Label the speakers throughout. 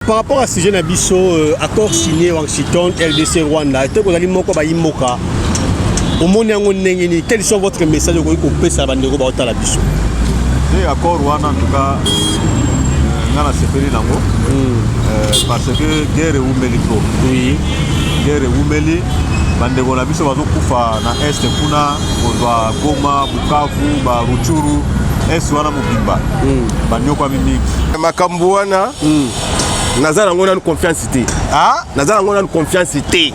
Speaker 1: par rapport à sujet na biso, accord signé Washington, RDC, Rwanda, ete kozali moko bayimboka, omoni yango ndenge nini? Quels sont votre message okoki kopesa bandeko baotala biso?
Speaker 2: Te, accord wana, en tout cas nga nasepeli nango parce que guerre ewumeli trop. Guerre ewumeli, bandeko na biso bazokufa na Est kuna, kozwa Goma, Bukavu, baRutshuru, Est wana mobimba banyokwami mingi.
Speaker 3: Makambo wana, naza nango nanu confiance te.
Speaker 2: Ah.
Speaker 3: Naza nango nanu confiance te.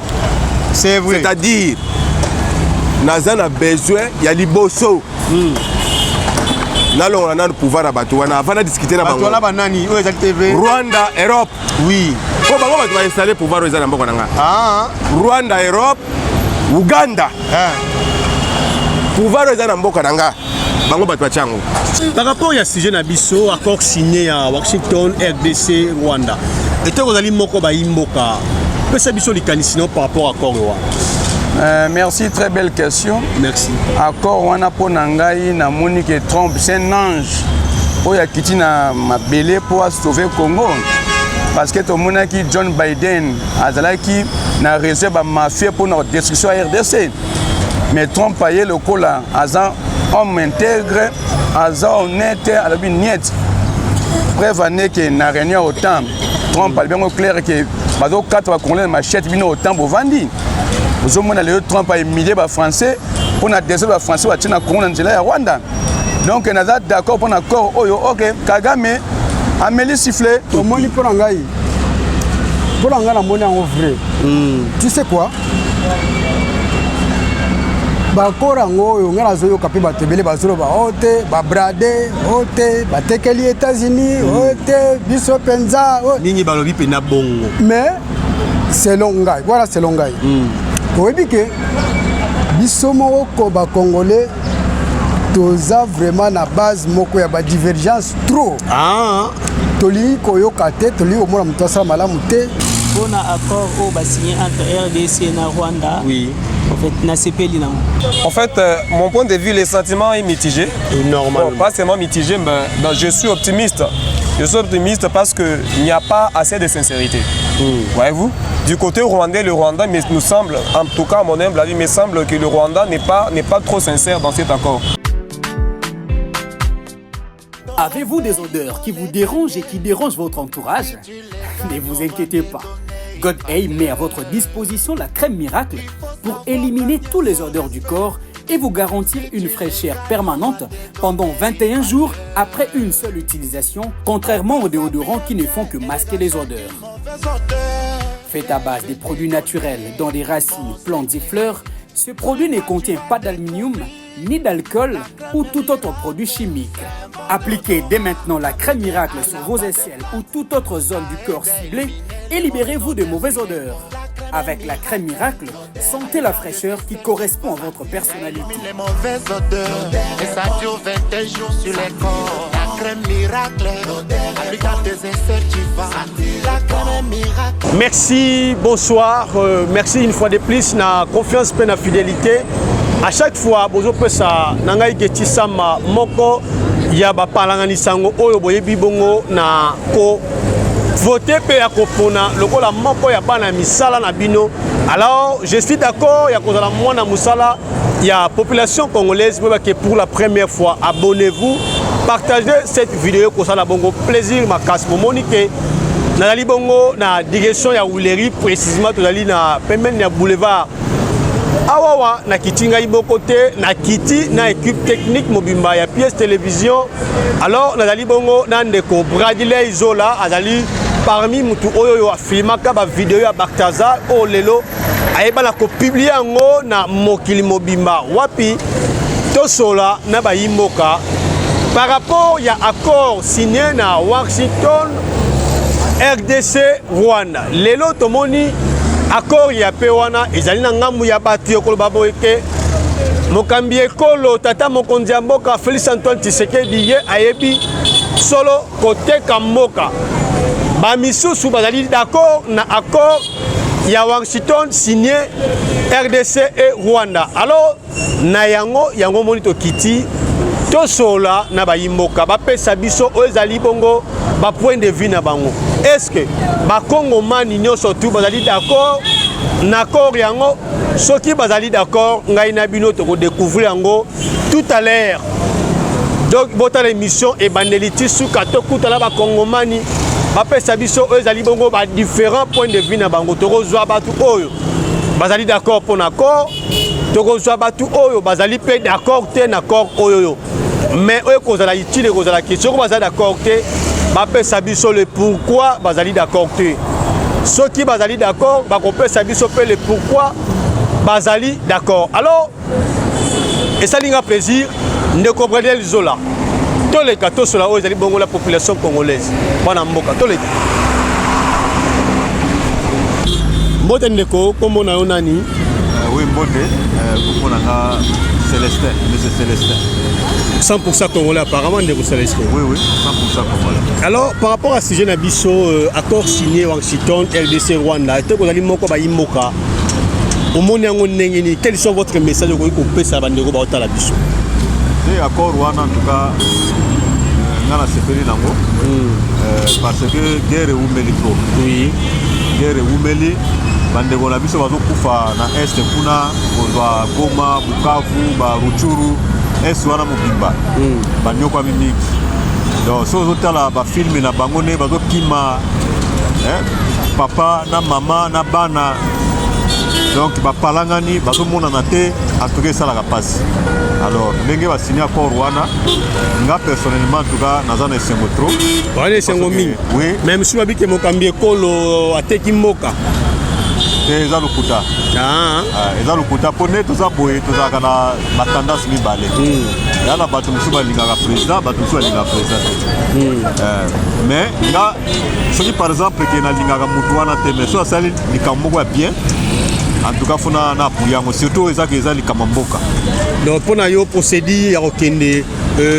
Speaker 2: C'est vrai.
Speaker 3: C'est-à-dire, naza na besoin ya liboso nalongola nanu pouvoir ya bato wana avant na discuter na
Speaker 2: bato
Speaker 3: bango.
Speaker 2: Wana banani oyo ezali TV?
Speaker 3: Rwanda, Europe. Mpo bango bato bainstalle pouvoir oyo eza na mboka na nga. Rwanda, Europe, Uganda. Pouvoir oyo eza na mboka na nga, bango bato batia yango.
Speaker 1: Par rapport ya sujet na biso, accord signé ya Washington, RDC, Rwanda, ete kozali moko bayimboka, pesa biso likanisi no par rapport accord wana.
Speaker 4: Merci, très belle question.
Speaker 1: Merci.
Speaker 4: Accord wana, mpo na ngai, namoni ke Trump, c'est un ange oyo akiti na mabele mpo asauve Congo, parce que tomonaki John Biden azalaki na réseau ya bamafia mpona destruction ya RDC, mais Trump aye lokola aza homme intègre, aza honnête, alobi niet. Preuve ane ke na réunion ya OTAN, Trump alobi yango clair ke bazokata bacongolais na machette. Bino OTAN bovandi, ozomona lelo Trump ahumilie bafrançais mpo na désordre bafrançais batie na Congo na nzela ya Rwanda. Donc naza d'accord mpo na accord oyo. Ok, Kagame ameli sifflet.
Speaker 5: Omoni, mpo na ngai namoni yango vrai. Tu sais quoi, baaccord yango oyo ngai nazoyoka mpe bato ebele bazoloba o te, babrader o te, batekeli États-Unis o te, biso mpenza o.
Speaker 1: Mingi balobi mpena bongo.
Speaker 5: Mais selon ngai wana, selon ngai, oyebi ke biso moko bacongolais toza vraiment na base moko ya badivergence trop. Tolingi koyoka te, tolingi komona moto asala malamu te.
Speaker 6: Mpona accord oyo basigné entre RDC na Rwanda, en fait nasepeli nango.
Speaker 7: En fait, mon point de vue, le sentiment est mitigé.
Speaker 1: Normalement.
Speaker 7: Bon, pas seulement mitigé, mais ben, je suis optimiste. Je suis optimiste parce qu'il n'y a pas assez de sincérité. Voyez-vous? Du côté rwandais, le Rwanda mais nous semble, en tout cas à mon humble avis, me semble que le Rwanda n'est pas trop sincère dans cet accord.
Speaker 8: Avez-vous des odeurs qui vous dérangent et qui dérangent votre entourage? Ne vous inquiétez pas. God A met à votre disposition la crème miracle pour éliminer tous les odeurs du corps et vous garantir une fraîcheur permanente pendant 21 jours après une seule utilisation, contrairement aux déodorants qui ne font que masquer les odeurs. Fait à base des produits naturels dont des racines, plantes et fleurs, ce produit ne contient pas d'aluminium ni d'alcool ou tout autre produit chimique. Appliquez dès maintenant la crème miracle sur vos aisselles ou toute autre zone du corps ciblée et libérez-vous de mauvaises odeurs. Avec la crème miracle, sentez la fraîcheur qui correspond à votre personnalité.
Speaker 9: Les mauvaises odeurs et ça dure 21 jours sur les corps. La crème miracle, applique à tes aisselles, tu vas. La crème miracle.
Speaker 1: Merci, bonsoir. Merci une fois de plus na confiance pe na fidélité. À chaque fois, bozopesa na ngai Geti Sama moko ya bapalanganisa yango oyo boyebi bongo na ko vote mpe ya kopona lokola moko ya bana ya misala na bino. Alors je suis d'accord ya kozala mwana mosala ya population congolaise. Boyebake, pour la première fois, abonnez-vous, partagez cette vidéo, kosala bongo plaisir makasi. Bomoni ke nazali bongo na direction ya Huilerie, précisément tozali na pembeni ya boulevard awawa. Nakiti ngai moko te, nakiti na équipe technique mobimba ya pièce télévision. Alors nazali bongo na ndeko Bradiley Zola, azali parmi mutu oyo oyo afilmaka bavideo ya Baltazar oyo lelo ayebana kopublier yango na mokili mobimba. Wapi tosola na bayimboka par rapport ya accord signé na Washington, RDC, Rwanda? Lelo tomoni accord ya pe wana ezali na ngambu ya bato ya koloba boye ke mokambi ekolo, tata mokonzi ya mboka Félix Antoine Tshisekedi, ye ayebi solo koteka mboka. Bamisusu bazali d'accord na accord ya Washington signé RDC et Rwanda. Alors na yango, yango moni tokiti. Tosolola na bayimboka, bapesa biso oyo ezali bongo ba point de vue na bango. Est-ce que bakongomani nyonso tu bazali d'accord na accord yango? Soki bazali d'accord, ngai na bino tokodécouvrir yango tout à l'heure. Donc botala émission ebandeli ti suka, tokutana bakongomani, bapesa biso oyo ezali bongo ba différents points de vue na bango. Tokozwa bato oyo bazali d'accord mpo na accord, tokozwa bato oyo bazali mpe d'accord te na accord oyo. Mais oyo ekozala utile, ekozala ke soki bazali d'accord te, bapesa biso le pourquoi bazali d'accord te. Soki bazali d'accord, bakopesa biso mpe le pourquoi bazali d'accord. Alors esali nga plaisir, ndeko Bradel Zola, toleka tosola oyo ezali bongo la population congolaise. Bana mboka, toleka. Mbote ndeko, kombo na yo nani?
Speaker 2: Oui, mbote, kombo na nga Célestin, monsieur Célestin.
Speaker 1: 100% congolais apparemment, ndeko Célestin.
Speaker 2: Oui, 100% congolais.
Speaker 1: Alors, par rapport à sujet na biso, accord signé Washington, RDC, Rwanda, ete kozali moko bayimboka, omoni yango ndenge nini? Quels sont votre message okoki kopesa bandeko baotala biso?
Speaker 2: Te, accord wana, en tout cas nga nasepeli nango parce que guerre ewumeli trop. Guerre ewumeli, bandeko na biso bazokufa na Est kuna, kozwa Goma, Bukavu, baRutshuru, Est wana mobimba banyokwami mingi. Donc soki ozotala bafilms na bango nde bazokima, papa na mama na bana, donc bapalangani, bazomonana te. En tout cas esalaka mpasi. Alors ndenge basigné accord wana, nga personnellement, en tout cas naza na esengo trop.
Speaker 1: Wana esengo mingi.
Speaker 2: Oui.
Speaker 1: Mais mosusu babike mokambi ekolo ateki mboka.
Speaker 2: Te, eza lokuta. Eza lokuta, mpo nde toza boye, tozalaka na batendance mibale. Ya na bato mosusu balingaka président, bato mosusu balingaka président te. Mais nga soki par exemple ke nalingaka motu wana te, mais so asali likambo moko ya bien, en tout cas faut na appuyer yango, surtout ezaka eza likambo ya mboka.
Speaker 1: Donc mpo na yo, procédure ya kokende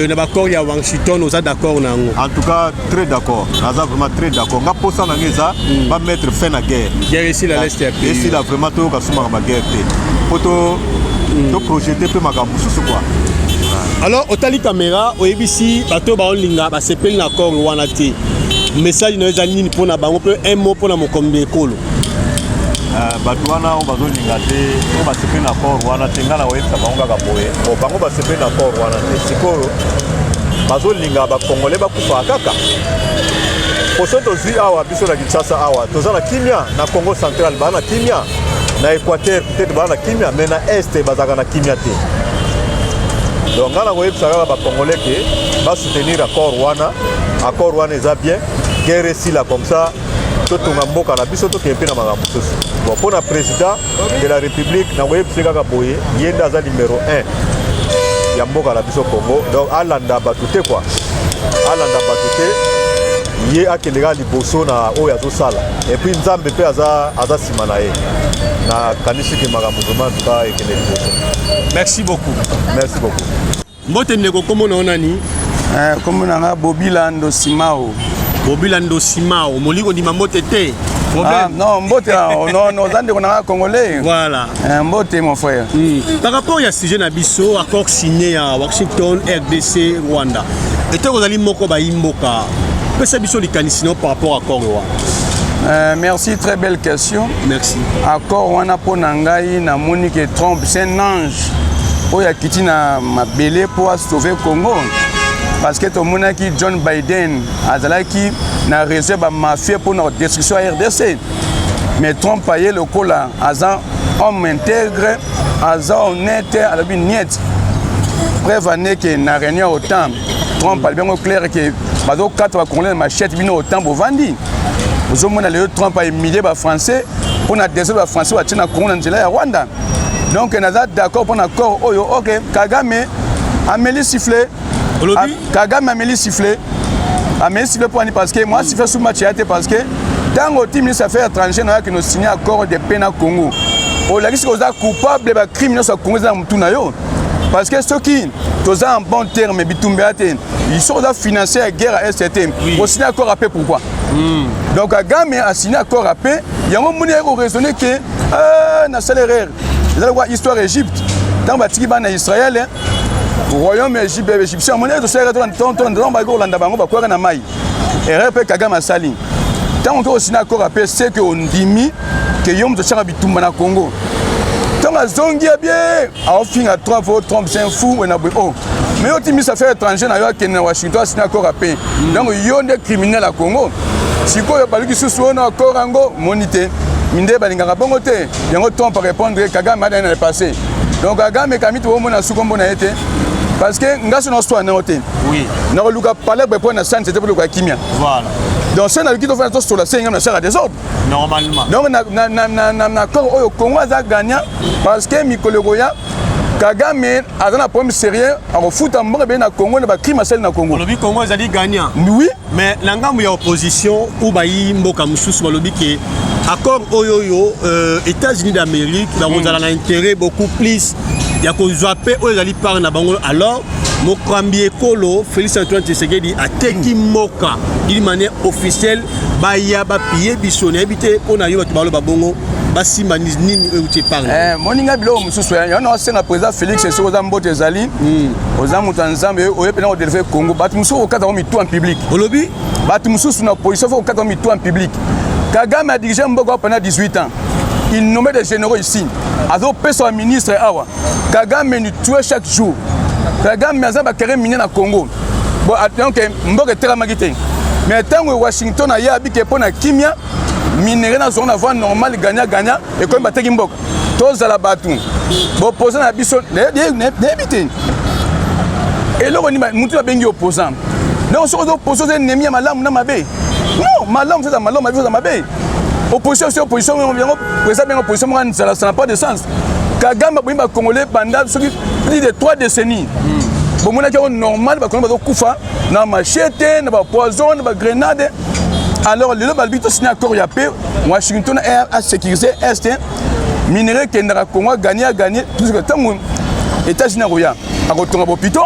Speaker 1: na baaccord ya Washington, oza d'accord na yango?
Speaker 2: En tout cas très d'accord, naza vraiment très d'accord. Nga mposa na nga eza bamettre fin na guerre.
Speaker 1: Guerre esila, l'Est ya pays.
Speaker 2: Esila vraiment, toyoka sumaka baguerre te, mpo toprojeter mpe makambo mosusu quoi.
Speaker 1: Alors otali caméra, oyebisi bato oyo baolinga basepeli na accord wana te, message na yo eza nini mpona bango, mpe un mot mpona mokombi ekolo?
Speaker 2: Bato wana oyo bazolinga te, oyo basepeli na accord wana te, ngai na koyebisa bango kaka boye: bon, bango basepeli na accord wana te, sikoyo bazolinga bakongolais bakufaka kaka. Poso tozwi awa biso na Kinshasa awa, toza na kimia. Na Congo Central baa na kimia, na Équateur peut-être baa na kimia, mais na Est bazalaka na kimia te. Donc ngai na koyebisa kaka bacongolais ke basoutenir accord wana. Accord wana eza bien, guerre esila, comme ça totonga mboka na biso, tokende mpe na makambo mosusu. Bon, mpo na président de la République, nakoyebisa kaka boye: ye nde aza numéro 1 ya mboka na biso Congo. Donc alanda bato te quoi, alanda bato te, ye akende kaka liboso na oyo azosala, et puis Nzambe mpe aza nsima na ye. Nakanisi ke makambo vraiment, en tout cas, ekende liboso.
Speaker 1: Merci beaucoup.
Speaker 2: Merci beaucoup.
Speaker 1: Mbote ndeko, kombo na yo nani?
Speaker 4: Kombo na nga Bobila Ndosimao.
Speaker 1: Bobila Ndosimao, molingi kondima mbote te?
Speaker 4: Ah, non, mbote, non, non, oza ndeko na nga congolais.
Speaker 1: Voilà.
Speaker 4: Mbote mon frère.
Speaker 1: Par rapport ya sujet na biso, accord signé ya Washington, RDC, Rwanda, ete kozali moko bayimboka, pesa biso likanisi no par rapport accord wana.
Speaker 4: Merci, très belle question.
Speaker 1: Merci.
Speaker 4: Accord wana, mpo na ngai, namoni ke Trump, c'est un ange oyo akiti na mabele mpo asauve Congo, parce que tomonaki John Biden azalaki na réseau ya bamafia mpona destruction ya RDC. Mais Trump aye lokola aza homme intègre, aza honnête, alobi niet. Preuve ane ke na réunion ya OTAN, Trump alobi yango clair ke bazokata bacongolais na machette, bino OTAN bovandi. Ozomona lelo Trump ahumilie bafrançais mpo na désordre bafrançais batie na Congo na nzela ya Rwanda. Donc naza d'accord mpo na accord oyo. Ok, Kagame ameli sifflet.
Speaker 1: Olobi?
Speaker 4: Kagame ameli sifflet, ameli sifflet mpo ani? Parce que moi, sifflet su match ya te, parce que ntango oti ministre affaires étrangères na oyaki no signer accord de paix na Congo, olakisi koza coupable. Bacrime nyonso ya Congo eza na motu na yo, parce que soki toza en bon terme, bitumba ya te, soki oza financier ya guerre ya Est te, osigner accord ya paix pourquoi? Donc Kagame asigné accord ya paix yango, moni ayaki koraisonner ke nasala erreur. Eza lokwa histoire Égypte, ntango batiki bana ya Israele. Royaume Egypte, égyptien amoni tosalaka ntango bayaki kolanda bango bakwaka na mai. Erreur mpe Kagame asali ntango oke kosina accord ya paix, c'est que ondimi ke yo moto otiaka bitumba na Congo. Ntango azongi ya bien aofinga trois fois Trump c'est un fou wena boye. Oh, mais yo timisa affaire étranger na yo akende na Washington asina accord ya paix, donc yo nde criminel ya Congo. Sikoyo baluki susu oyo na accord yango moni te minde balingaka bongo te. Yango Trump arépondre Kagame adani na le passé. Donc Kagame kamiti bomona su kombo na ye te parce que nga so naswa nango te. Nakoluka palais boye mpo na sani sete mpo luka kimia. Donc soki naluki tofanda tosola se ngam nasala désordre
Speaker 1: normalement.
Speaker 4: Donc na accord oyo Congo aza gagnant parce que mikolo ekoya Kagame aza na problème sérieux, akofuta mbongo ebele na Congo na bacrime asali na Congo.
Speaker 1: Olobi Congo ezali gagnant.
Speaker 4: Oui.
Speaker 1: Mais na ngambo ya opposition ou bayi mboka mosusu balobi ke accord oyo oyo États-Unis d'Amérique bakozala na intérêt beaucoup plus ya kozwa mpe oyo ezali part na bango. Alors mokambi ekolo Félix Antoine Tshisekedi ateki mboka d'une manière officielle, baya bapille biso. Nayebi te mpo na yo bato baloba bongo basimba nini oyo euti epargne?
Speaker 4: Moninga, biloko mosusu yango naosenga président Félix, soki oza mbote ezali oza moto ya Nzambe oye mpena kodélivrer Congo. Bato mosusu okokata ngo mitu en public.
Speaker 1: Olobi?
Speaker 4: Bato mosusu na opposition faut kokata ngo mitu en public. Kagame a dirigé mboka pendant 18 ans, il nommait des généraux ici, azopesa ba ministre awa. Kagame nous tue chaque jour. Kagame aza bacarré minier na Congo. Bon, donc mboka etekamaki te, mais ntango Washington aye abike mpo na kimia minerai nazonga na voie normale, gagnant gagnant ekomi bateki mboka. Tozala bato boopposant na biso, nayebi te eloko nini mutu babengi opposant. Donc soki oza opposition, oza ennemi ya malamu na mabe. Non, malamu eza malamu, mabe eza mabe. Opposition si opposition yango président benga opposition moko nzala, ça n'a pas de sens. Kagame aboyi bacongolais banda soki plus de 3 décennies. Bomonaki yango normal, bacongolais bazokufa na machete, na bapoison, na bagrenade. Alors lelo balobi tosigné accord ya paix, Washington a sécurisé est, minerai ekendaka, Congo agagné, agagné puisque ntango États-Unis akoya akotonga bahôpitaux,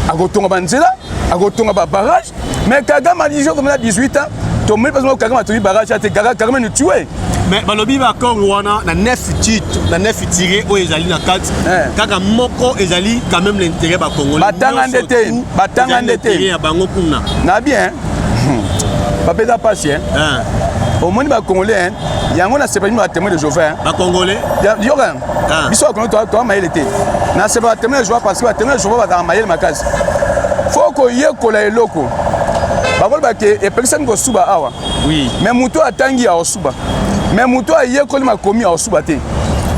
Speaker 4: akotonga banzela, akotonga babarrage. Mais Kagame a komela 18 ans, tomoni mpe Kagame atongi barrage ate. Kagame nous tue.
Speaker 1: Mais balobi baaccord wana na 9 titre, na 9 tiré oyo ezali na kati, kaka moko ezali quand même l'intérêt bacongolais.
Speaker 4: Batanga nde te, batanga nde te.
Speaker 1: Ya bango kuna.
Speaker 4: Na bien bapeza mpasi. Omoni bacongolais yango nasepeli batémoin de Jéhovah.
Speaker 1: Bacongolais?
Speaker 4: Yoka, biso bacongolais toa mayele te. Nasepela batémoin de Jéhovah parce que batémoin de Jéhovah bazalaka mayele makasi. Faut koyekola eloko bakoloba ke epekisami kosuba awa. Mais moto atangi aosuba, mais moto ayekoli makomi aosuba te.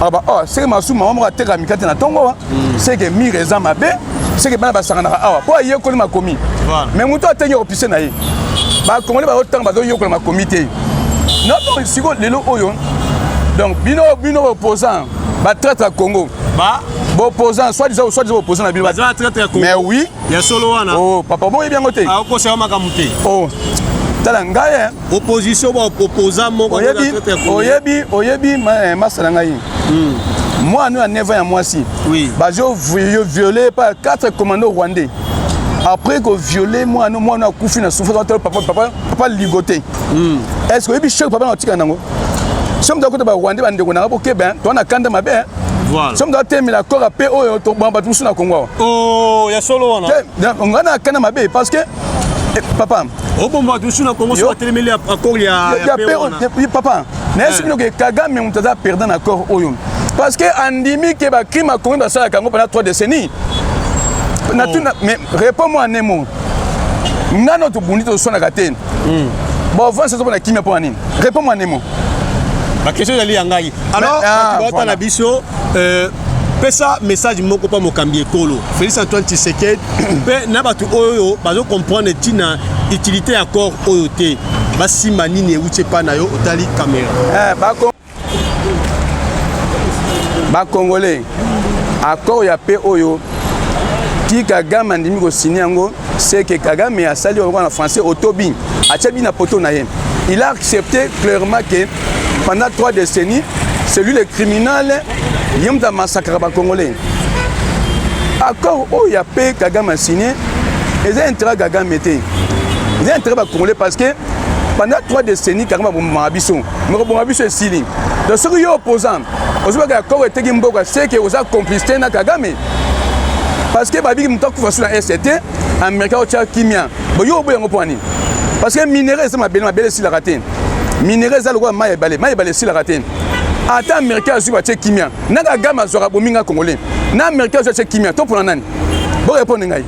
Speaker 4: Aba oh, seke masumu mama moko ateka mikate na ntongo awa, seke mire eza mabe, seke bana basanganaka awa mpo ayekoli makomi. Mais moto atangi akopise na ye. Bakongole bazotanga, bazoyekola makomi te. Non, sikoyo lelo oyo donc bino bino opposant, batraître ya Congo, boopposant, soit disant soit disant opposant na bino. Mais oui.
Speaker 1: Ya solo wana?
Speaker 4: Oh papa, boyebi yango te?
Speaker 1: Akosaka makambo te.
Speaker 4: Oh, tala ngai.
Speaker 1: Opposition ba opposant moko.
Speaker 4: Oyebi, oyebi, oyebi masa na ngai, mwana ya 9 ans ya mwasi bazo violé par quatre commandos rwandais. Après ko violer mwana, mwana akufi na souffrance. Papa, papa, papa ligoté. Est ce que oyebi choc papa na otika nango? So moto akota barwandais, bandeko nanga bokeba, toa na kanda mabe. So moto atemela accord ya paix oyo, bato mosusu na Congo
Speaker 1: awa. Oh, ya solo wana?
Speaker 4: Ngai na kanda mabe parce que papa.
Speaker 1: Obomba bato mosusu na Congo so batelemeli accord ya paix wana?
Speaker 4: Papa, nayesi bino ke Kagame moto aza perdant na accord oyo parce que andimi ke bacrime ya Congo basalaka yango pendant 3 décennies. Natuna, mais réponds-moi en un mot. Ngano tobundi, toswanaka te, boavance ozomona kimia mpo na nini? Réponds-moi en un mot.
Speaker 1: Baquestion ezali ya ngai. Alors bato baotala biso, pesa message moko mpa mokambi ekolo Félix Antoine Tshisekedi mpe na bato oyo bazocomprendre ntina utilité ya accord oyo te, basimba nini euti epai na yo otali caméra?
Speaker 4: Bacongolais, accord ya paix oyo ti Kagame andimi kosigner yango, c'est que Kagame asali oyo na français otobi atia bi na poto na ye. Il a accepté clairement que pendant 3 décennies, c'est lui le criminel, ye moto amassacraka bacongolais. Accord oyo ya paix Kagame asigné eza intérêt Kagame te, eza intérêt bacongolais parce que pendant 3 décennies Kagame abomaka biso, mais koboma biso esili. Donc soki yo opposant ozobaka accord eteki mboka, c'est que oza complicité na Kagame. Parce que babiki moto akufa su na est te, Amerika otya kimia. Bo yo oboya yango mpo nini? Parce que minerai eza mabele, mabele esilaka te. Minerai eza lokola mai ebale, mai ebale esilaka te. Ata Amerika azwi batie kimia, na Kagame azwaka bomi nga Congolais. Na Amerika azwi atie kimia, to pona nani? Bo répondre ngai.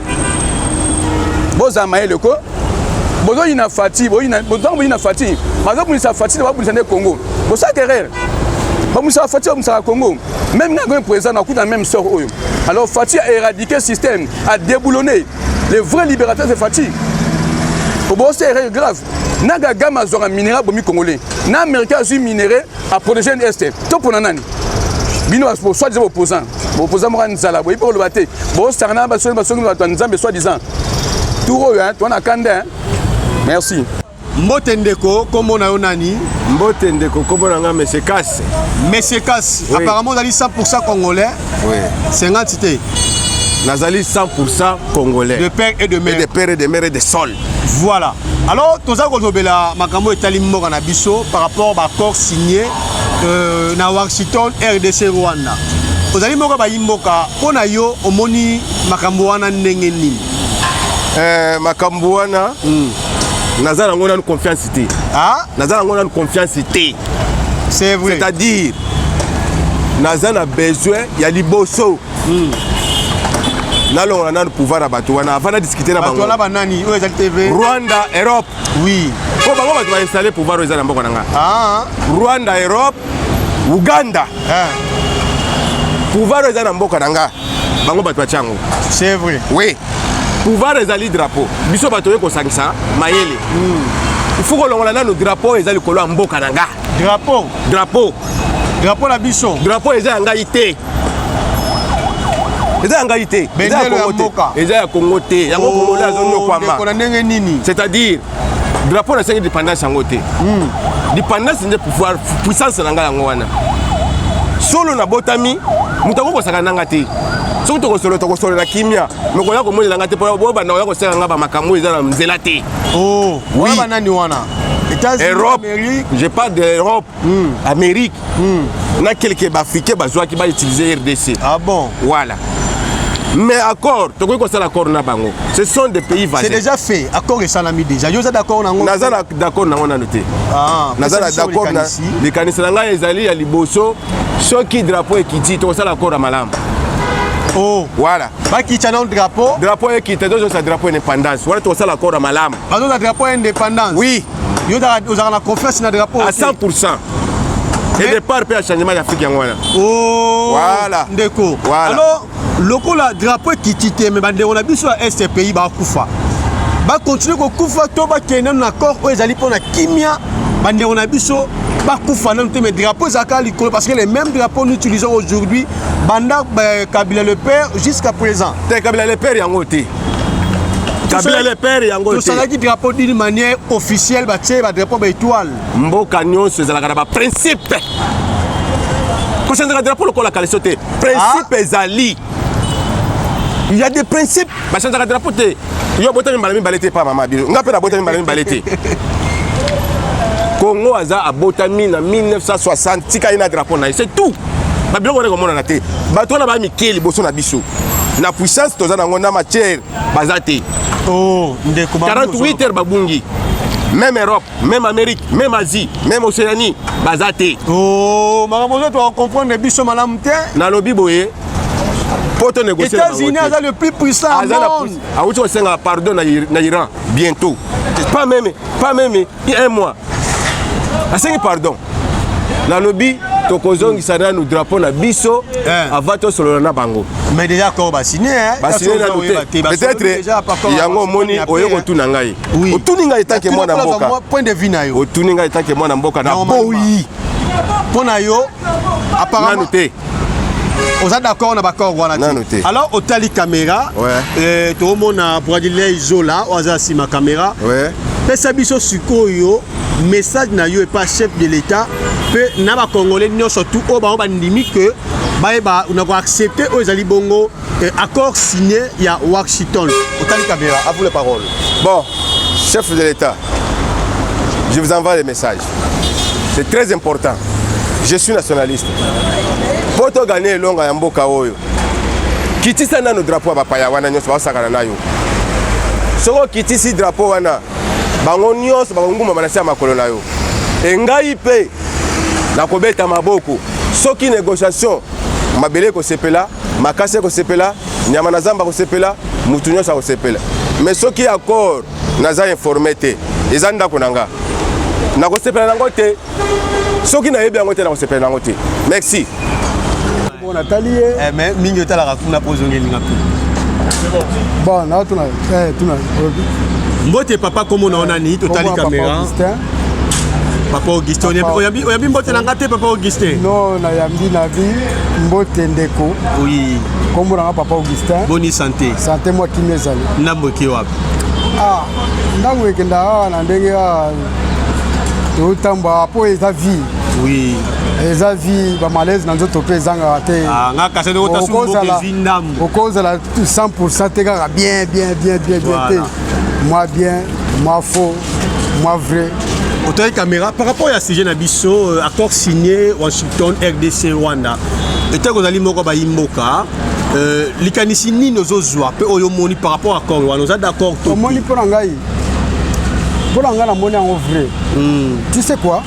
Speaker 4: Bozala mayele ko. Bozoyina Fati, boyina, bozo boyina Fati. Bazobundisa Fati, babundisa nde Congo. Bosalaka erreur. Babundisaka Fati, babundisaka Congo. Même nga komi président nakuta même sort oyo. Alors Fati a éradiqué système, a déboulonné. Le vrai libérateur c'est Fati. Obosi erreur grave. Na Kagame azwaka minerai abomi Congolais. Na Américain azwi minerai a protéger Est. To pona nani? Bino soit disant opposant. Opposant moko nzala boyebi koloba te. Bosangana basongi basongi bato ya Nzambe soit disant. Tour oyo hein, toi na kanda hein. Merci.
Speaker 1: Mbote ndeko, kombo na yo nani?
Speaker 3: Mbote ndeko, kombo na nga Monsieur Kass.
Speaker 1: Monsieur Kass, oui. Apparemment ozali 100% congolais.
Speaker 3: Oui.
Speaker 1: 50 te.
Speaker 3: Nazali 100% congolais.
Speaker 1: De père et de mère.
Speaker 3: Et de père et de mère et de sol.
Speaker 1: Voilà. Alors, toza kozobela makambo etali mboka na biso par rapport ba accord signé euh, na Washington RDC Rwanda. Ozali moko bayi mboka mpo na yo omoni makambo wana ndenge nini?
Speaker 3: Eh, makambo wana mm. Naza nango nanu confiance te.
Speaker 1: Ah?
Speaker 3: Naza nango nanu confiance te.
Speaker 1: C'est vrai.
Speaker 3: C'est-à-dire naza na besoin ya liboso mm. nalongola nanu pouvoir ya bato wana avant na discuter na
Speaker 1: bango. Bato wana banani oyo ezali TV?
Speaker 3: Rwanda, Europe.
Speaker 1: Oui.
Speaker 3: Po bango bato ba installer pouvoir oyo eza na mboka na nga.
Speaker 1: Ah.
Speaker 3: Rwanda, Europe, Uganda.
Speaker 1: Ah.
Speaker 3: Pouvoir oyo eza na mboka na nga. Bango bato batia yango.
Speaker 1: C'est vrai.
Speaker 3: Oui. Pouvoir ezali drapeau. Biso bato oyo kosangisa mayele. Il faut kolongola nanu drapeau eza likolo ya mboka na nga.
Speaker 1: Drapeau.
Speaker 3: Drapeau.
Speaker 1: Drapeau na biso.
Speaker 3: Drapeau eza ya ngai te. Eza ya ngai te. Eza ya Congo te. Eza ya Congo te. Yango Congolais azonyokwama.
Speaker 1: Ndeko na ndenge nini?
Speaker 3: C'est-à-dire drapeau nasengi dépendance yango te. Dépendance nde pouvoir puissance na ngai yango wana. Solo nabotami moto akokosaka nanga te. Soki tokosolola tokosolola kimia. Mais koya komonela ngai te mpo bobanda koya kosenga ngai bamakambo eza na nzela te.
Speaker 1: Oh,
Speaker 3: oui.
Speaker 1: Wana banani wana? États-Unis,
Speaker 3: Europe,
Speaker 1: Amérique.
Speaker 3: Je parle de l'Europe, Amérique. Na quelques Africains bazwaki ba utiliser RDC.
Speaker 1: Ah bon?
Speaker 3: Voilà. Mais accord, tokoki kosala accord na bango. Ce sont des pays voisins.
Speaker 1: C'est déjà fait. Accord esalami déjà. Yo oza d'accord nango?
Speaker 3: Naza na d'accord nango nanu te.
Speaker 1: Ah,
Speaker 3: naza na d'accord na likanisi na ngai ezali ya liboso soki drapeau ekiti tokosala accord ya malamu.
Speaker 1: Oh.
Speaker 3: Voilà.
Speaker 1: Bakitisa nanu drapeau.
Speaker 3: Drapeau ekita tozongisa drapeau indépendance. Wana tokosala accord ya malamu.
Speaker 1: Bazozwa drapeau indépendance.
Speaker 3: Oui.
Speaker 1: Yo ozalaka na confiance na drapeau.
Speaker 3: À 100%. Et départ pe ya changement ya Afrique yango wana.
Speaker 1: Oh.
Speaker 3: Voilà.
Speaker 1: Ndeko.
Speaker 3: Voilà.
Speaker 1: Alors lokola drapeau ekiti te mais bandeko na biso ya est pays bakufa. Ba continuer kokufa to bakende nanu na accord oyo ezali mpo na kimia bandeko na biso bakufa nanu te mais drapeau ezalaka likolo parce que les mêmes drapeaux nous utilisons aujourd'hui banda Kabila le père jusqu'à présent.
Speaker 3: Te Kabila le père yango te. Kabila le père yango te.
Speaker 1: Tosalaki drapeau d'une manière officielle batie ba drapeau ba étoile.
Speaker 3: Mboka nyonso ezalaka na ba principe. Kochanzaka drapeau lokola kaleso te. Principe ezali. Il y a des principes. Bachanzaka drapeau te. Yo botami mbala mibale te pa mama bino. Nga pe na botami mbala mibale te. Congo aza abotami na 1960 tika ye na drapeau na ye c'est tout. Ba biloko wana ekomonana te. Bato wana ba mike liboso na biso. Na puissance toza nango na matière baza te.
Speaker 1: Oh, ndeko ba
Speaker 3: 48 heures babungi. Même Europe, même Amérique, même Asie, même Océanie, baza te.
Speaker 1: Oh, makambo ozo to comprendre biso malamu te.
Speaker 3: Nalobi boye po to négocier na bango
Speaker 1: États-Unis
Speaker 3: te.
Speaker 1: aza le plus puissant
Speaker 3: Aza na
Speaker 1: monde.
Speaker 3: Awuti kosenga pardon na na Iran bientôt. Pas même, pas même un mois. Asengi pardon. Nalobi tokozongisa nanu drapeau na biso avant tosolola na bango.
Speaker 1: Mais déjà accord ba signé hein.
Speaker 3: Ba signé nanu te. Peut-être yango omoni oye kotuna ngai.
Speaker 1: Oui.
Speaker 3: Otuni ngai tant que mwana mboka.
Speaker 1: Point de vue na yo.
Speaker 3: Otuni ngai tant que mwana mboka na boyi.
Speaker 1: Mpo na yo apparemment
Speaker 3: nanu te.
Speaker 1: Oza d'accord na baccord wana
Speaker 3: te.
Speaker 1: Alors otali caméra,
Speaker 3: ouais.
Speaker 1: toomona Bradley Zola oyo aza nsima caméra.
Speaker 3: Ouais.
Speaker 1: Pesa biso sikoyo message na yo epa chef de l'État pe na ba congolais nyonso tout oyo bango bandimi que bayeba na ko accepter oyo ezali bongo accord signé ya Washington. Otali caméra, à vous la parole.
Speaker 3: Bon, chef de l'État, je vous envoie les messages. C'est très important. Je suis nationaliste. Po to gagner elonga ya mboka oyo. Kitisa nano drapeau ya bapaya wana nyonso baosakana na yo. Soki okitisi drapeau wana, bango nyonso bakongumama na se ya makolo na yo. E ngai mpe nakobeta maboko soki négociation mabele ekosepela, makasi ekosepela, nyama na zamba akosepela, mutu nyonso akosepela. Mais soki accord naza informé te, eza ndako na nga, nakosepela nango te. Soki nayebi yango te, nakosepela nango te. Merci.
Speaker 5: Bon, natali ye.
Speaker 1: Eh, mais mingi otalaka kuna mpo ozongelinga mpe.
Speaker 5: Bon, naotuna eh, tuna.
Speaker 1: Mbote papa, kombo na yo nani? Totali caméra. Papa Augustin, oyambi, oyambi mbote na nga te, papa Augustin?
Speaker 5: Non, nayambi na bi mbote ndeko.
Speaker 1: Oui.
Speaker 5: Kombo na nga papa Augustin.
Speaker 1: Boni santé?
Speaker 5: Santé mwa kimia ezali.
Speaker 1: Ndambo eke wapi?
Speaker 5: Ah, ndambo ekenda awa na ndenge awa totamba mpo eza vie.
Speaker 1: Oui.
Speaker 5: Eza vie, bamalaise na nzoto mpe ezangaka te.
Speaker 1: Ah, nga kasi ndeko tasu mboka ezwi ndambo.
Speaker 5: Okozala 100% te kaka bien bien bien bien bien te. Moi bien, moi faux, moi vrai.
Speaker 1: Otali caméra par rapport ya sujet na biso, accord signé Washington RDC Rwanda. Etako ozali moko bayi mboka, likanisi nini ozozwa mpe oyo omoni par rapport accord wana, oza d'accord to?
Speaker 5: Omoni, mpo na ngai namoni yango vrai. Tu sais quoi,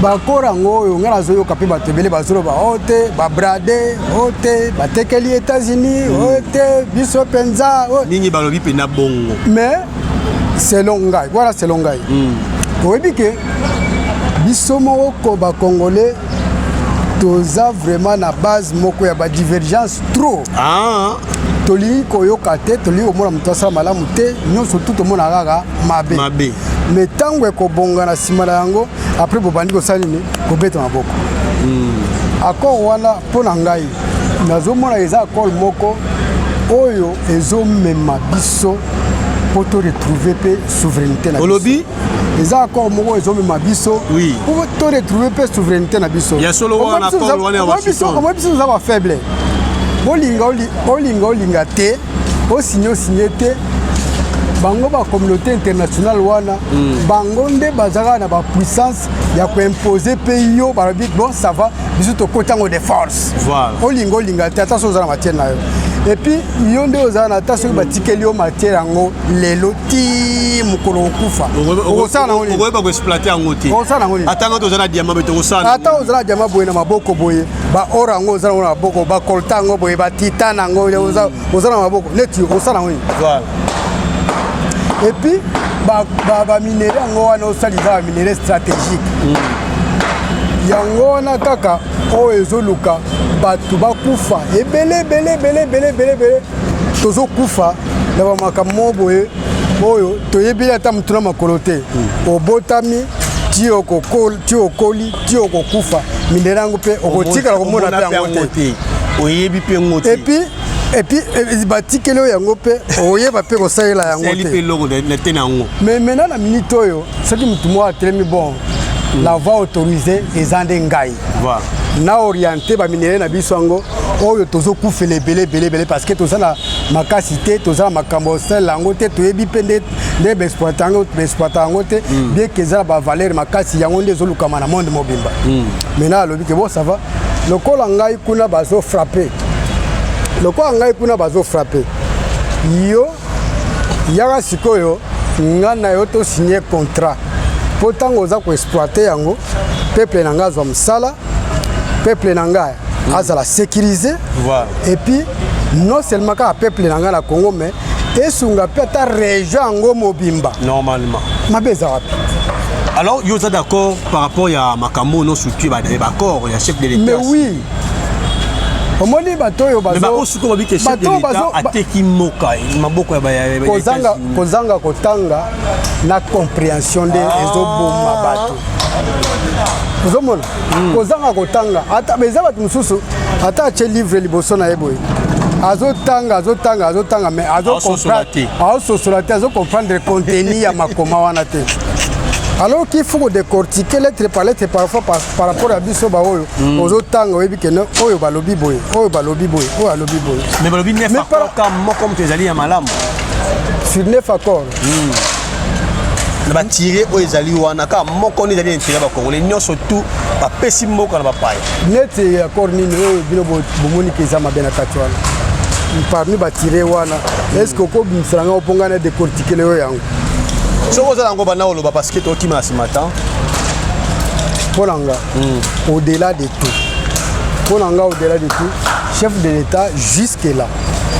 Speaker 5: baaccord yango oyo ngai nazoyoka mpe bato ebele bazoloba o te babrader o te batekeli États-Unis o te biso mpenza.
Speaker 1: Mingi balobi mpenza bongo.
Speaker 5: Mais selon ngai wana, selon ngai, oyebi ke biso moko bacongolais toza vraiment na base moko ya badivergence trop.
Speaker 1: Ah.
Speaker 5: Tolingi koyoka te, tolingi komona moto asala malamu te, nyonso tu tomona kaka mabe.
Speaker 1: Mabe.
Speaker 5: Mais ntango ekobonga na nsima na yango, après bobandi kosala nini? Kobeta maboko. Accord wana, mpo na ngai nazomona eza accord moko oyo ezomema biso mpo to retrouver mpe souveraineté na biso.
Speaker 1: Olobi?
Speaker 5: Eza accord moko ezomema biso mpo to retrouver mpe souveraineté na biso.
Speaker 1: Ya solo wana, accord wana ya Washington.
Speaker 5: Omoi biso toza bafaible. Bolinga olinga olinga te, osigne osigne te, bango bacommunauté internationale wana, bango nde bazalaka na bapuissance ya koimpose mpe yo balobi: bon, ça va, biso tokota yango de force. Olinga olinga te, ata soki oza na matière na yo, et puis yo nde ozala na, ata soki batikeli yo matière yango lelo ti mokolo okufa, okosala nango nini?
Speaker 1: Okoyeba koexploiter yango te.
Speaker 5: Okosala nango nini?
Speaker 1: Ata ngo toza na diamant, be tokosala.
Speaker 5: Ata oza na diamant boye na maboko boye, baor yango oza nango na maboko, bacoltan yango boye, batitane yango oza na maboko neti, okosala yango nini? Et puis baminerai yango wana osala, eza baminerai stratégique yango wana kaka oyo ezoluka bato bakufa ebele ebele ebele ebele ebele ebele. Tozokufa na bamakambo moko boye oyo toyebi ata motu na makolo te. Obotami ti okoli ti okokufa, minerai yango mpe okotikala komona mpe yango te.
Speaker 1: Oyebi mpe ngo te.
Speaker 5: Et puis batikeli oyo yango mpe oyeba mpe kosalela yango
Speaker 1: te. Mpe eloko na te na yango.
Speaker 5: Mais maintenant, na minute oyo, soki motu moko atelemi: bon, la voie autorisée eza nde ngai na orienté baminerai na biso yango oyo tozokufela ebele ebele ebele, parce que toza na makasi te, toza na makambo osalela yango te, toyebi mpe nde baexploite yango, baexploite yango te, bien que eza na bavaleur makasi, yango nde ezolukama na monde mobimba. Maintenant alobi ke bon, ça va, lokola ngai kuna bazofrappe, lokola ngai kuna bazofrappe yo, yaka sikoyo nga na yo tosigne contrat, mpo ntango oza koexploite yango, peuple na ngai azwa mosala, peuple na ngai azala sécurisé. Et puis non seulement kaka peuple na ngai na Congo, mais esunga mpe ata région yango mobimba.
Speaker 1: Normalement.
Speaker 5: Mabe eza wapi?
Speaker 1: Alors yo oza d'accord par rapport ya makambo nyonso tu baaccord ya chef de l'État?
Speaker 5: Mais oui, omoni bato oyo
Speaker 1: bazosuka babi ke chef de l'État ateki mboka maboko ya
Speaker 5: kozanga kotanga na compréhension nde ezoboma bato. Ozomona, kozanga kotanga, ata eza bato mosusu, ata atie livre liboso na ye boye, azotanga, azotanga, azotanga, mais azososola te, azocomprendre contenu ya makoma wana te, alors qu'il faut kodécortiquer lettre par lettre. Parfois par rapport ya biso baoyo ozotanga, oyebi kene oyo balobi boye, oyo balobi boye, oyo alobi boye.
Speaker 1: Mais balobi neuf accord ka moko moto ezali ya malamu.
Speaker 5: Sur neuf accord.
Speaker 1: Na batire oyo ezali wana, kaka moko nde ezali na intérêt ya bacongolais. Nyonso tu bapesi mboka na bapaya.
Speaker 5: Neti accord nini oyo bino bomoni ke eza mabe na kati wana, parmi batire wana? Est ce que okobimisela ngai mpo ngai na décortiquer oyo yango?
Speaker 1: Soki oza nango, banda koloba, parce que tokima na nsima temps.
Speaker 5: Mpo na nga, au-delà de tout, mpo na nga, au-delà de tout, chef de l'État jusque là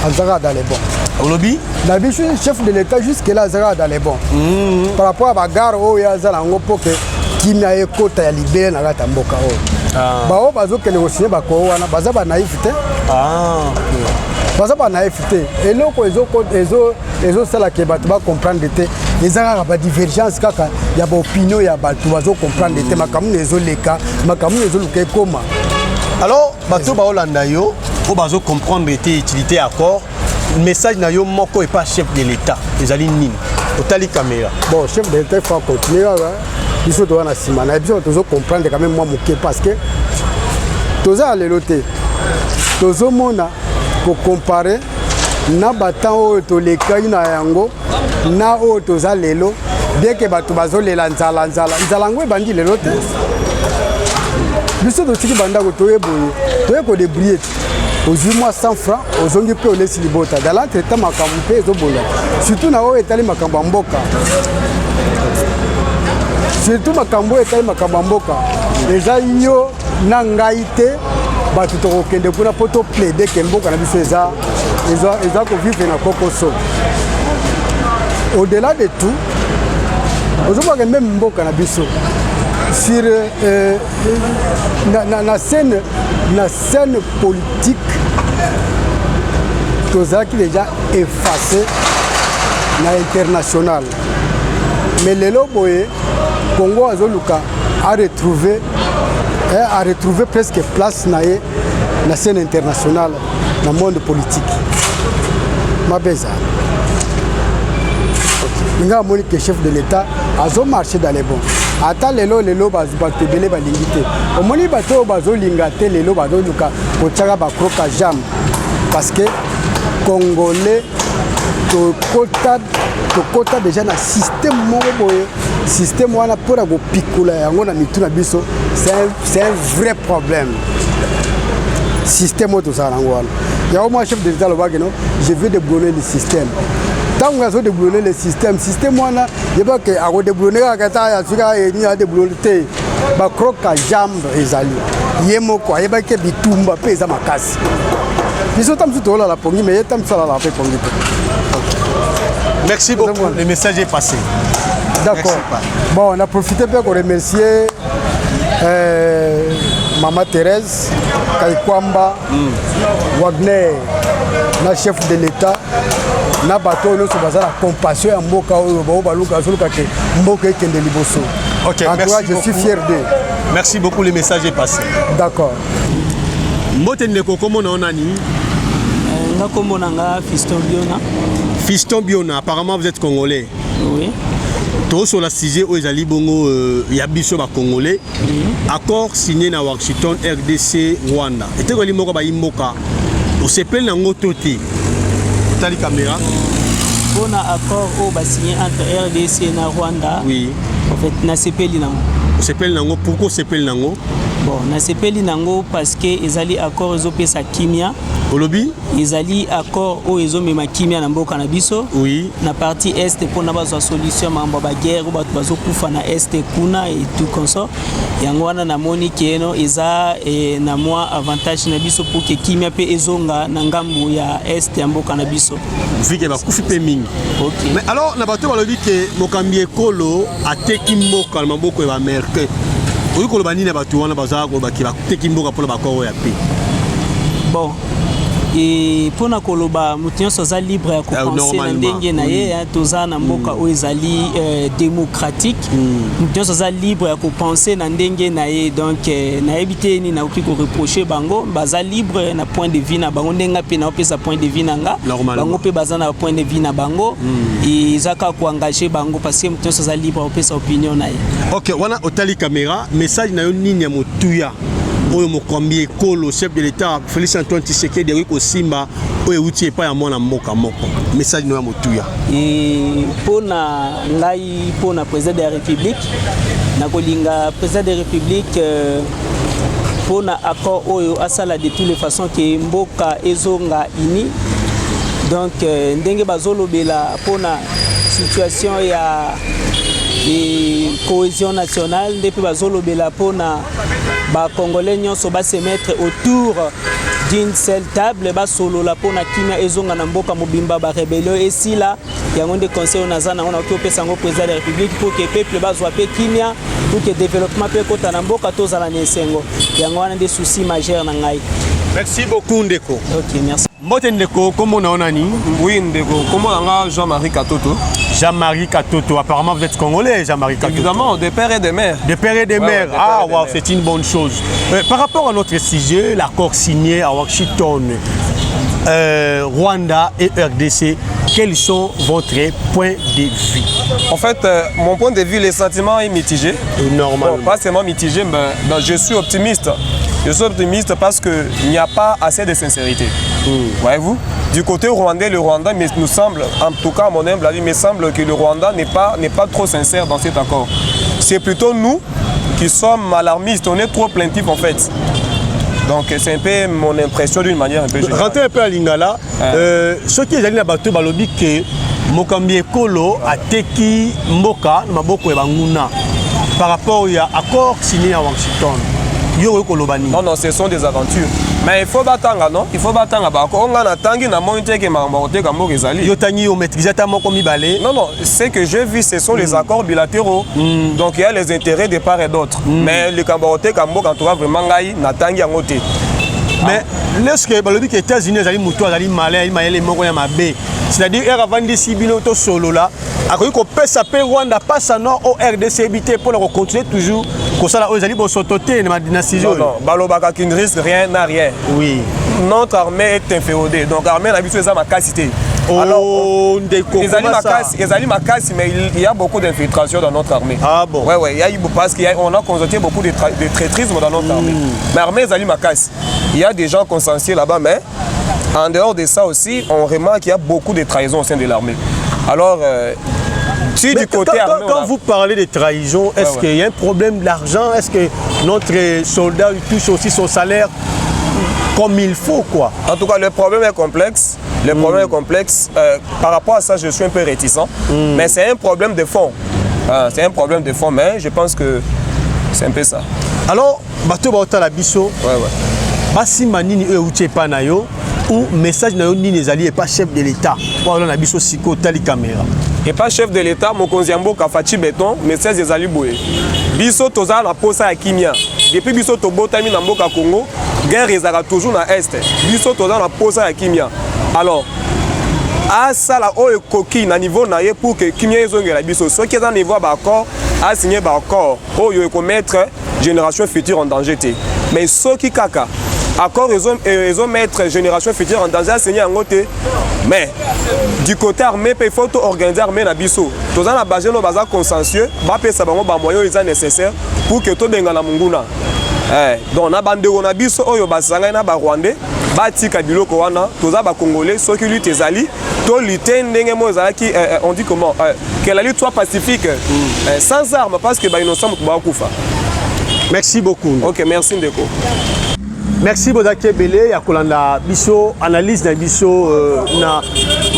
Speaker 5: azalaka dans les bons.
Speaker 1: Olobi?
Speaker 5: Na biso, chef de l'État jusque là azalaka dans les bons par rapport à bagarre oyo aza nango mpo ke kimia ekota ya libele na kati ya mboka oyo. Baoyo bazokende kosigner bakoo wana baza banaïf te, baza banaïf te. Eloko ezosalaka bato bacomprendre te eza kaka badivergence kaka ya baopinion ya bato. Bazocomprendre te makambo nini ezoleka, makambo nini ezoluka ekoma.
Speaker 1: Alors bato baolanda yo oyo bazocomprendre te utilité ya accord, message na yo moko epa chef de l'État ezali nini? Otali caméra.
Speaker 5: Bon, chef de l'État faut continuer kaka. Biso toza na nsima na ye. Biso tozocomprendre quand même mwa moke, parce que toza ya lelo te. Tozomona kocomparer na batemps oyo tolekaki na yango na oyo toza lelo, bien ke bato bazolela nzala, nzala, nzala yango ebandi lelo te. Biso totiki bandako, toye boye, toye kodébrouiller te. Ozwi mwa 100 franc, ozongi mpe olesi libota. Dans l'entretemps, makambo mpe ezobola, surtout na oyo etali makambo ya mboka, surtout makambo oyo etali makambo ya mboka. Eza yo na ngai te bato tokokende kuna mpo toplaider ke mboka na biso eza kovivre na kokoso. Au-delà de tout, ozomaka même mboka na biso sur na scène politique, tozalaki déjà effacé na international. Mais lelo boye, Congo azoluka a retrouver presque place na ye na scène internationale, na monde politique. Mabe ezala nga amoni ke chef de l'État azomarcher dans les bons. Ata lelo lelo bato ebele balingi te. Omoni bato oyo bazolinga te lelo, bazoluka kotiaka bacroc-en-jambe, parce que Congolais tokota déjà na système moko boye. Système wana, mpona kopikola yango na mitu na biso, c'est un vrai problème. Système oyo tozala nango wana, yango mwa chef de l'État alobaki: "Non, je vais déboulonner le système." Ntango azodéboulonner le système, système wana, yebake akodéboulonner kaka ta azwi kaka eni adéboulonner te. Bacroc-en-jambe ezali ye moko ayebaki bitumba mpe eza makasi. Biso ta mosusu tolala pongi, mais ye ta mosusu alala mpe pongi te.
Speaker 1: Merci beaucoup, le message est passé.
Speaker 5: D'accord. Bon, on a profité pour remercier Maman Thérèse Kaikwamba Wagner na chef de l'État na bato oyo nyonso baza na compassion ya mboka oyo, bao baluka, azoluka ke mboka ekende liboso.
Speaker 1: Ok,
Speaker 5: En tout cas,
Speaker 1: merci
Speaker 5: je suis
Speaker 1: beaucoup.
Speaker 5: fier d'eux.
Speaker 1: Merci beaucoup, le message est passé.
Speaker 5: D'accord.
Speaker 1: Mbote ndeko, kombo na yo nani?
Speaker 6: Nga kombo na nga Fiston Biona.
Speaker 1: Fiston Biona, apparemment vous êtes Congolais.
Speaker 6: Oui.
Speaker 1: Tozosola sujet oyo ezali bongo ya biso bacongolais, accord signé na Washington, RDC Rwanda, etekoli moko bayi mboka. Osepeli nango to te? Otali caméra.
Speaker 6: Mpona accord oyo basigné entre RDC na Rwanda, en fait nasepeli nango.
Speaker 1: Osepeli nango, pourquoi osepeli nango?
Speaker 6: Bon, nasepeli nango parce que ezali accord ezopesa kimia.
Speaker 1: Olobi?
Speaker 6: Ezali accord oyo ezomema kimia na mboka na biso na partie est, mpona bazwa solution ya makambo ya baguerre oyo bato bazokufa na est kuna et tout consort. Yango wana namoni ke no eza na mwa avantage na biso pour ke kimia mpe ezonga na ngambu ya est ya mboka na biso.
Speaker 1: Vu ke bakufi mpe mingi.
Speaker 6: Ok.
Speaker 1: Mais alors, na bato balobi ke mokambi ekolo ateki mboka na maboko ya baaméricain, okoki koloba nini na bato wana bazala koloba ke bateki mboka mpona baaccord oyo ya paix?
Speaker 6: Bon, e mpona koloba, moto nyonso aza libre ya kopenser na
Speaker 1: Normalement,
Speaker 6: ndenge na ye. Hein, toza na mboka oyo ezali démocratique. Moto nyonso aza libre ya kopenser na ndenge na ye. Donc nayebi te nini nakoki koreprocher bango. Baza libre na point de vue na bango, ndenge mpe naopesa point de vue na nga.
Speaker 1: Normalement.
Speaker 6: Bango mpe baza na point de vue na bango. Eza kaka koengager bango, parce que moto nyonso aza libre ya kopesa opinion na ye.
Speaker 1: Ok, wana otali caméra, message na yo nini ya motuya? Oyo mokambi ekolo, chef de l'État Félix Antoine Tshisekedi akoki kosimba oyo euti epai ya mwana mboka moko. Message no ya motuya.
Speaker 6: Mpo na ngai, mpo na président de la République, nakolinga président de la République mpo na accord oyo asala de toutes les façons ke mboka ezonga uni. Donc ndenge bazolobela mpo na situation ya cohésion nationale, nde mpe bazolobela mpo na bacongolais nyonso base mettre autour d'une seule table, basolola mpo na kimia ezonga na mboka mobimba, barébellion esila. Yango nde conseil oyo naza nango, nakoki kopesa yango président de la République pour que peuple bazwa mpe kimia, pour que développement mpe ekota na mboka, tozala na esengo. Yango wana nde souci majeur na ngai.
Speaker 1: Merci beaucoup, ndeko.
Speaker 6: Ok, merci.
Speaker 1: Mbote ndeko, kombo na yo nani?
Speaker 7: Oui ndeko, kombo na nga Jean-Marie Katoto.
Speaker 1: Jean-Marie Katoto, apparemment vous êtes congolais, Jean-Marie Katoto.
Speaker 7: Évidemment, de père et de mère.
Speaker 1: De père et de mère.
Speaker 7: Ouais, de
Speaker 1: ah
Speaker 7: père et de
Speaker 1: wow,
Speaker 7: mère.
Speaker 1: C'est une bonne chose. Par rapport à notre sujet, l'accord signé à Washington, Rwanda et RDC, quels sont votre points de vue?
Speaker 7: En fait, mon point de vue, le sentiment est mitigé.
Speaker 1: Normalement.
Speaker 7: Bon, pas seulement mitigé, mais ben, je suis optimiste. Je suis optimiste parce qu'il n'y a pas assez de sincérité. Voyez-vous? Du côté rwandais, le Rwanda nous semble, en tout cas à mon humble avis, me semble que le Rwanda n'est pas trop sincère dans cet accord. C'est plutôt nous qui sommes alarmistes, on est trop plaintifs en fait. Donc c'est un peu mon impression d'une manière un peu générale.
Speaker 1: Rentrez un peu à lingala. Soki ezali na bato balobi ke mokambi ekolo ateki mboka na maboko ya banguna par rapport ya accord signé à Washington, yo okoki koloba nini?
Speaker 7: Non, non, ce sont des aventures. Mais il faut batanga, non? Il faut batanga. Bako, on a tangi na moni te ke makambo koteka mboka ezali.
Speaker 1: Yo tangi, yo maîtrise ata moko mibale?
Speaker 7: Non, non, ce que j'ai vu, ce sont les accords bilatéraux. Donc il y a les intérêts de part et d'autre. Mais le kambo koteka mboka, en tout cas, vraiment, ngai, natangi yango te.
Speaker 1: Mais lorsque balobi ke États-Unis ezali motu azali malin, azali mayele moko ya mabe, c'est-à-dire ere avandisi bino tosolola, akoki kopesa mpe Rwanda pasa nord o RDC yebi te mpona kocontinue toujours kosala oyo ezali bosoto te na dynastie
Speaker 7: Non,
Speaker 1: oyo.
Speaker 7: non, balobaka qui ne risque rien n'a rien. Notre armée est inféodée. Donc armée na biso eza makasi te.
Speaker 1: Oh, ndeko,
Speaker 7: ezali
Speaker 1: comment ça?
Speaker 7: Makasi, ezali makasi, mais il y a beaucoup d'infiltration dans notre armée.
Speaker 1: Ah bon?
Speaker 7: Ouais, il y a eu, parce qu'on a constaté beaucoup de traîtrisme dans notre armée. Mais armée ezali makasi. Il y a des gens consciencieux là-bas, mais en dehors de ça aussi, on remarque qu'il y a beaucoup de trahison au sein de l'armée. Alors, si
Speaker 1: Mais
Speaker 7: du côté armée, on
Speaker 1: quand vous parlez de trahison, est-ce qu'il y a un problème d'argent? Est-ce que notre soldat touche aussi son salaire comme il faut, quoi?
Speaker 7: En tout cas, le problème est complexe. Le problème est complexe. Par rapport à ça, je suis un peu réticent. Mais c'est un problème de fond. C'est un problème de fond, mais je pense que c'est un peu ça.
Speaker 1: Alors, bato baotala biso, basimba nini oyo euti epai na yo ou message na yo nini ezali epa chef de l'État po alona na biso sikoyo otali caméra?
Speaker 7: Epa chef de l'État, mokonzi ya mboka Fatshi Béton, message ezali boye: biso toza na posa ya kimia. Depuis biso tobotami na mboka Congo, guerre ezalaka toujours na Est. Biso toza na posa ya kimia. Alors asala oyo ekoki na niveau na ye pour que kimia ezongela biso. Soki eza na niveau ya baaccord, asigne baaccord oyo ekomettre génération future en danger te. Mais soki kaka accord ezomettre génération future en danger, asigne yango te. Mais du côté armée mpe, il faut toorganiser armée na biso. Toza na bajeune oyo baza consciencieux, bapesa bango bamoyen oyo eza nécessaire pour que tobengana monguna. Donc na bandeko na biso oyo basangani na barwandais, batika biloko wana. Toza bacongolais. Soki lutte ezali, tolutte ndenge moko ezalaki, on dit comment, que la lutte soit pacifique, sans arme, parce que bainnocent moto bakufa.
Speaker 1: Merci beaucoup.
Speaker 7: Ok, merci ndeko.
Speaker 1: Merci, bozalaki ebele ya kolanda biso, analyse na biso na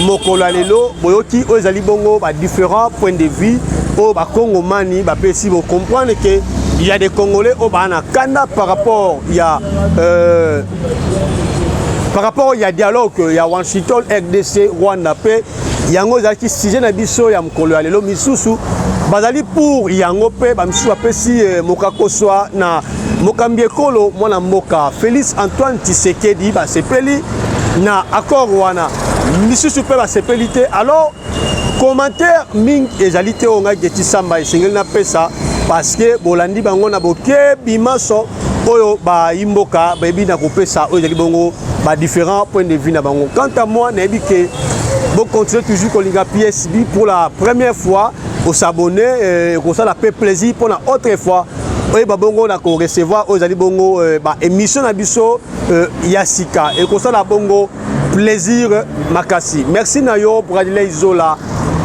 Speaker 1: mokolo ya lelo. Boyoki oyo ezali bongo badifférents points de vue oyo bakongomani bapesi. Bocomprendre ke il y a des Congolais oyo baa na kanda par rapport ya dialogue ya Washington, RDC, Rwanda. Mpe yango ezalaki sujet na biso ya mokolo ya lelo. Misusu bazali pour yango, mpe bamisusu bapesi mokakoswa na mokambi ekolo, mwana mboka Félix Antoine Tshisekedi. Basepeli na accord wana, misusu mpe basepeli te. Alors commentaire mingi ezali te oyo ngai Geti Samba esengeli napesa, parce que bolandi bango na bokebi maso oyo bayimboka bayebi na kopesa oyo ezali bongo badifférents points de vue na bango. Quant à moi, nayebi ke bocontinue toujours kolinga PSB. Pour la première fois osabonner, ekosala mpe plaisir mpona autre fois. Oyeba bongo na ko recevoir oyo ezali bongo euh, ba émission na biso euh, ya sika. Ekosala bongo plaisir makasi. Merci na yo Bradley Zola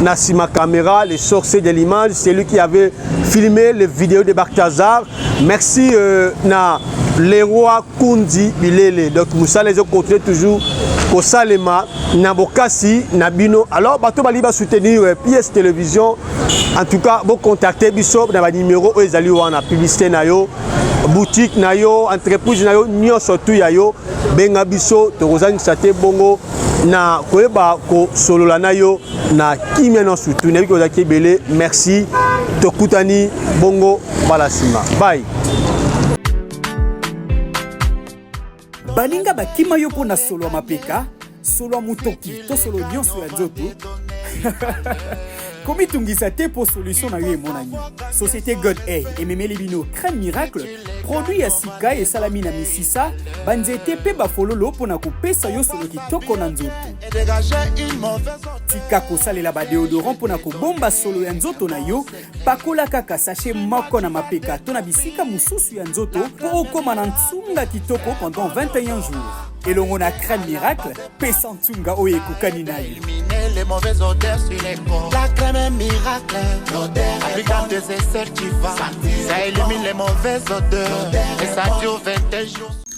Speaker 1: na sima caméra, le sorcier de l'image, c'est lui qui avait filmé les vidéos de Barthazar. Merci euh, na Leroy Kundi Bilele. Donc mosala ezo continuer toujours kosalema na bokasi na bino. Alors bato bali ba soutenir euh, PS Télévision. En tout cas, bo contacter biso na ba numéro oyo ezali wana publicité na yo boutique na yo entreprise na yo nyonso tu ya yo benga biso tokozangisa te bongo na koyeba kosolola na yo na kimia nyonso tu nayebi kozalaki ebele merci tokutani bongo mbala nsima bye
Speaker 8: Baninga bakima yo mpo na solo ya mapeka, solo ya motoki to solo nyonso ya nzoto? Komitungisa te mpo solution na yo emonani. Société God A ememeli bino crème miracle, produit ya sika esalami na misisa, banzete mpe bafololo mpo na kopesa yo solo kitoko na nzoto. Tika kosalela ba deodorant mpo na kobomba solo ya nzoto na yo. Pakola kaka sachet moko na mapeka to na bisika mosusu ya nzoto mpo okoma na nsunga kitoko pendant 21 jours. Elongo na crème miracle, pesa nsunga oyo ekokani na yo.
Speaker 9: Les mauvaises odeurs sur les corps. La crème est miracle. L'odeur des aisselles, tu vas. Ça élimine les mauvaises odeurs. Et ça dure 21 jours.